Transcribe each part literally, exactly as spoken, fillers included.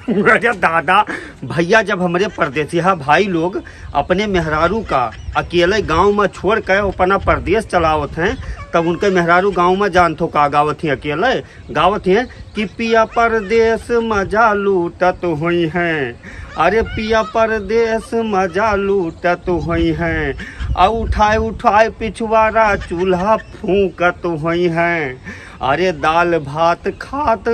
अरे दादा, भइया, जब हमरे परदेसिहा भाई लोग अपने मेहरारू का अकेले गाँव मा छोड़ के अपना परदेस चला आवत हैं, तब उनके मेहरारू गाँव मा जानत हो का गावत ही अकेले? गावत हैं कि पिया परदेस मजा लूटत होइहैं, अरे पिया परदेस मजा लूटत होइहैं, आ उठाए उठाए पिछवारा चूल्हा फूंकत होइहैं, अरे दाल भात खात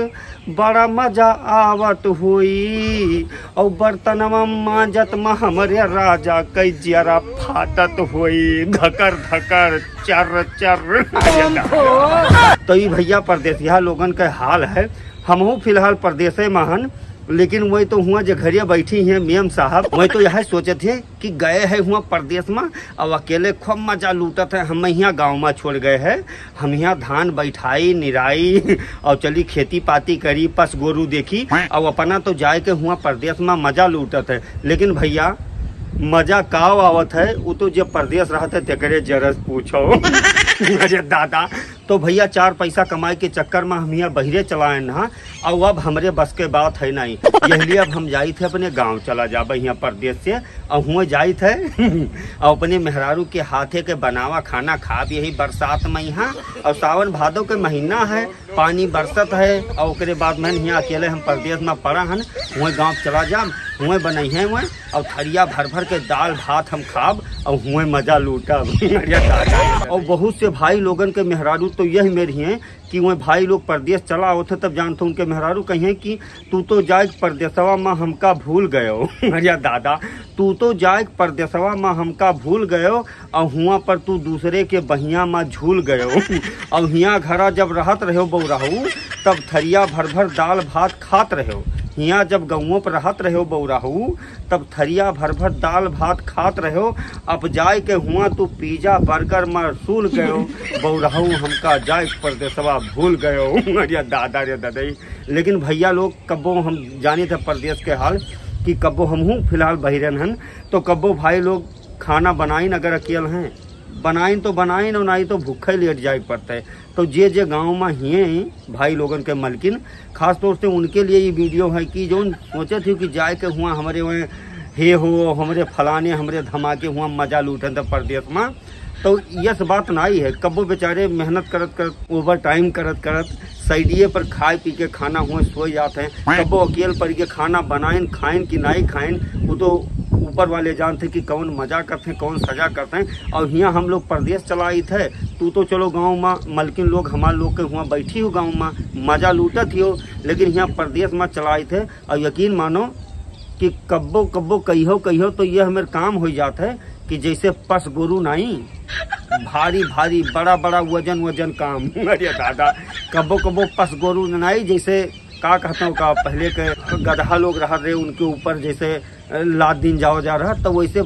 बड़ा मजा आवत होई, और बर्तनवा मांजत मा हमरे राजा कै जियरा फाटत होई, धकर धकर चर चर। तो ई भइया परदेसिहा लोगन के हाल है। हमहू फिलहाल परदेसे मा हन, लेकिन वही तो हुआ जे घरिया बैठी हैं मेम साहब, वही तो यह सोचत है कि गए है हुआ परदेस मा, अब अकेले खूब मजा लूटत है, हम हियाँ गाँव मा छोड़ गए है, हम हियाँ धान बैठाई, निराई, और चली खेती पाती करी, पस गोरू देखी, और अपना तो जाए के हुआ परदेस मा मजा लूटत है। लेकिन भइया, मजा का आवत है, वो तो जब परदेस रहत है, तेकरे जरस पूछो। अरे दादा, तो भइया, चार पैसा कमाए के चक्कर मा हम हियाँ बहिरे चलाए ना, और अब हमरे बस के बात है नहीं, यह लिए अब हम जाइत है अपने गाँव चला जाबे हियाँ परदेस से, और हुए जाइत है, और अपने मेहरारू के हाथे के बनावा खाना खाब यही बरसात मा हियाँ, और सावन भादो के महीना है, पानी बरसत है, और ओकरे बाद में हियाँ अकेले हम परदेस मा पड़ा हन, हुए गाँव चला जाब, हुए बनइहैं हुए, और थरिया भर भर के दाल भात हम खाब, और हुए मजा लूटब। अरे दादा। और बहुत से भाई लोगन के मेहरारू तो यह मेर ही हैं, कि वह भाई लोग परदेस चला आवत है, तब जानत हो उनके मेहरारू कहिहैं कि तू तो जाए परदेसवा मा हमका भूल गयो। अरे दादा, तू तो जाए परदेसवा मा हमका भूल गयो, और हुआ पर तू दूसरे के बहिया मा झूल गयो। और हियाँ घरा जब रहत रहो बउरहू, तब थरिया भर भर दाल भात खात रहो। हियाँ जब गउओं पर रहत रहो बउरहू, तब थरिया भर भर दाल भात खात रहो। अब जाए के हुआ तू पिज्जा बर्गर मा सूल गयो। बउरहू हमका जाए परदेसवा भूल गयो। अरे दादा रे ददई। लेकिन भइया लोग, कब्बो हम जानित है परदेस के हाल, कि कब्बो हमहू फिलहाल बहिरन हन, तो कब्बो भाई लोग खाना बनाइन, अगर अकेल हैं, बनाइन तो बनाइन, और नाहीं तो भूखे लेट जाए पड़त है। तो जे जे गाँव मा हियें भाई लोगन के मलकिन, खास तौर से उनके लिए ये वीडियो है कि जौन सोचत हो कि जाए के हुआ हमरे वहाँ हे हो, हमरे फलाने, हमरे धमाके हुआ मजा लूटन त परदेस मा, तो यस बात नाई है। कब्बो बेचारे मेहनत करत करत, ओवर टाइम करत करत, साइडिये पर खाए पी के खाना हुए सोए जात हैं। कब्बो अकेल परि के खाना बनाइन, खाइन कि नाई खाइन, वो तो ऊपर वाले जानत हैं कि कौन मजा करत हैं, कौन सजा करत हैं। और हियाँ हम लोग परदेस चला आइत है, तू तो चलो गाँव मा मलकिन लोग हमार लोग के हुआ बैठी हो गाँव मा, मजा लूटत ही हो, लेकिन हियाँ परदेस मा चला आइत है। और यकीन मानो कि कब्बो कब्बो कहियो कहियो तो ये हमेर काम होइ जात है कि जैसे पस गोरू नाई, भारी भारी बड़ा बड़ा वजन वजन काम। अरे दादा, कब्बो कब्बो पस गोरू नाई, जैसे का कहत हो का, पहले के गदहा लोग रहत रहे, उनके ऊपर जैसे लाद दिन जाओ जा रहा, तो वैसे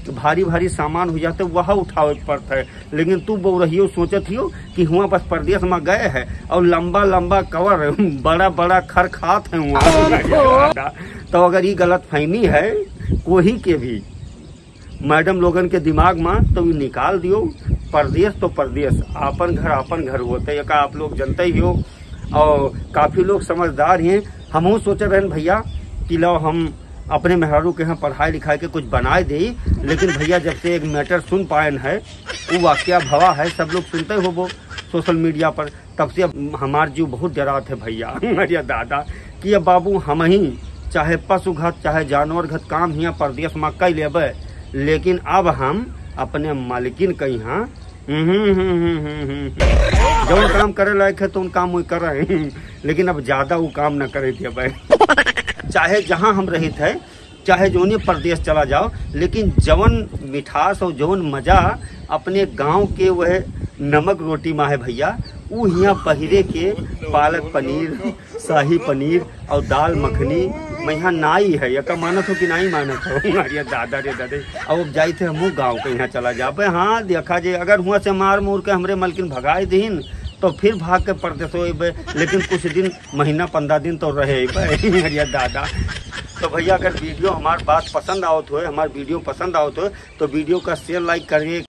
भारी भारी सामान हो जाते, वह उठावे के पड़त है। लेकिन तू बउरहियो सोचत हियो कि हुआ बस परदेस मा गए है और लंबा लंबा कवर, बड़ा बड़ा खर खात है हुआ। तो अगर ये गलत फहमी है कोई के भी मैडम लोगन के दिमाग मा, तो ये निकाल दियो। परदेस तो परदेस, आपन घर आपन घर होत है, एका आप लोग जनते ही हो। और काफी लोग समझदार हैं। हमहू सोचे रहन भइया कि लाओ हम अपने मेहरारू के यहाँ पढ़ाई लिखाई के कुछ बनाए देई, लेकिन भइया जब से एक मैटर सुन पाएन है, वो वाकया भवा है, सब लोग सुनते होबो सोशल मीडिया पर, तब से अब हमार जीव बहुत डरात है भइया। अरे दादा, कि अब बाबू हमही, चाहे पशु घत, चाहे जानवर घत काम हियाँ परदेस मा कई लेबे, लेकिन अब हम अपने मालिकिन के यहाँ, हम्म, हम्म, हम्म, हम्म, हम्म, हम्म, जौन काम करे लायक है तो उन काम वही कर रहे हैं, लेकिन अब ज्यादा वो काम न करे देबे। चाहे जहाँ हम रहित है, चाहे जौने परदेस चला जाओ, लेकिन जवन मिठास और जवन मजा अपने गाँव के वह नमक रोटी मा है भइया, ऊ हियाँ बहिरे के पालक पनीर, शाही पनीर और दाल मखनी मैं यहाँ नाई है। एका मानत हो कि नाई मानत हो? अरे दादा रे दादा। अब जाइत है हमहू गाँव के यहाँ चला जाबे। हाँ, देखा जे अगर हुआ से मार मूर के हमरे मलकिन भगाए दीन, तो फिर भाग के परदेस होइबे, लेकिन कुछ दिन, महीना पंद्रह दिन तो रहे ही बे। अरे दादा। तो भइया, अगर वीडियो हमार बात पसंद आवत होए, हमार वीडियो पसंद आवत होए, तो वीडियो का शेयर लाइक करिए।